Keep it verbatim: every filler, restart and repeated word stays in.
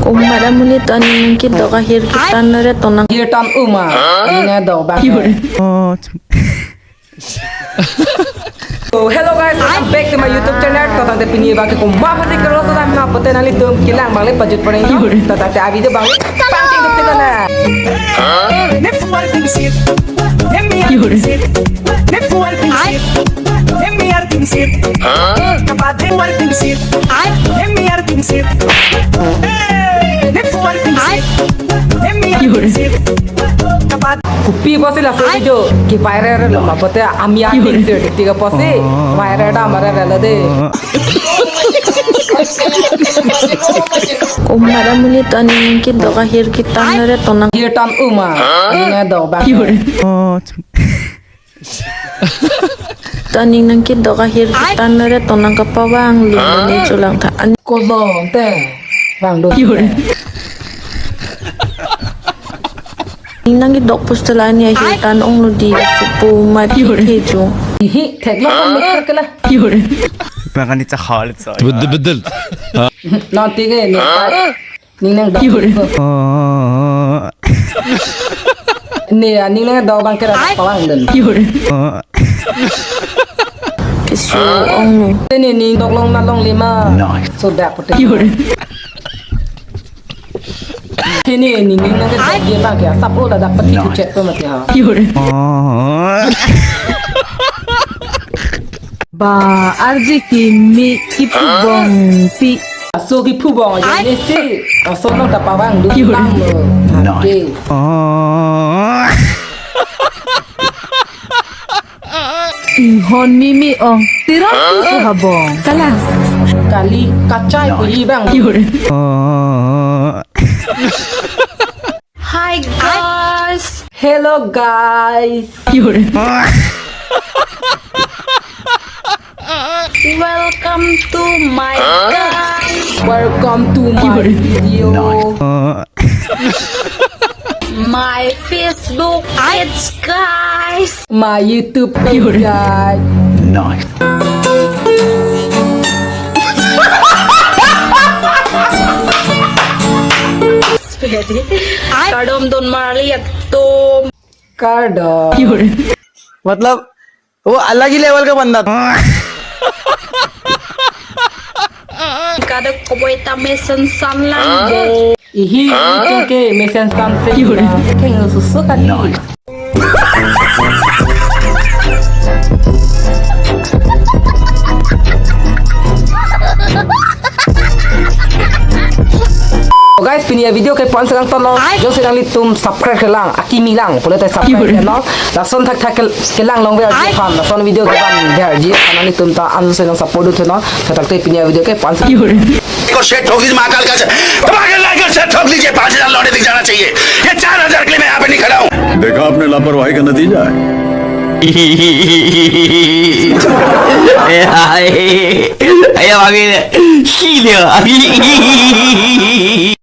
Umat amonit aning nangkedok ahir ketan re tonang. Ahir tan uma. Aning nangdok bang. Oh, hello guys, welcome back to my YouTube channel. To tangte pini abang ke komat apotsi kerosodam ma pute nanglitum kelang abang le pajut pon nang. To tangte a-video abang le pangting duk kita na. Ne fu artingsit. Ne mi artingsit. Ne fu artingsit. Ne mi artingsit. Kapate fu artingsit. Ne mi artingsit. Ne fu artingsit. Ne mi artingsit. Kapat. Kopi apotsi laso video ke-viral lo ma pute ami artingsit tik apotsi viral dam re lo de. Umat amonit aning nangkedok ahir ketan re tonang. Ahir tan uma. Aning nangdok bang. Oh, aning nangkedok ahir ketan re tonang kapavang lo ne cholang tha. An- Kozong te. Vang do. Aning nangkedok postel ani ahir tan onglo di supu mat thejung. Ihi, theklo kan mikir kela. Bang kan ni chakhalit so. Bedel, bedel. Non tige ni. Ning nangdok. Oh. Ni, aning nangdok bang kera pavang den. Oh. Keso onglo. Ni, ni, dok long na longle ma. Nice. So dak pute. Sini ni ning nangkedok dia bang ke asap lo ladak peti kuchet to mati ha. Oh. Ba arji kimi kipu bong pi. Aso kipu bong aja ni si. Aso nangta pavang duk bang lo. Oke. Oh. Inghon mimi ong tirong tu ha bong. Kalang. Kali kachai pu hi bang. Hi guys. Hello guys. Welcome to my guys. Welcome to my video. My Facebook page, guys. My YouTube page, guys. Nice. Kardom don marli atum. Kardom. मतलब वो अलग ही लेवल का बंदा था। Kadok koboi ta mesen san lang bo. Ihi, itum ke mesen san se. Keng susu kan. Oh guys, pini a-video ke pon selang tono. Jongsi nanglitum subscribe kelang, akimi lang, pule te subscribe ke no. Lason thakthak ke, kelang long ver ji aphan, lason video ke bang ver ji aphan nanglitum ta ansu selang support dun no. Thatak te pini a-video ke pon selang. को सेट ठोक लीजिए महाकाल का, धमाकेदार लाइट का सेट ठोक लीजिए, पाँच हज़ार लौंडे दिख जाना चाहिए। ये चार हज़ार के लिए मैं यहाँ पे नहीं खड़ा हूँ। देखा आपने लापरवाही का नतीजा है। Ayo, ayo, ayo, ayo, ayo, ayo.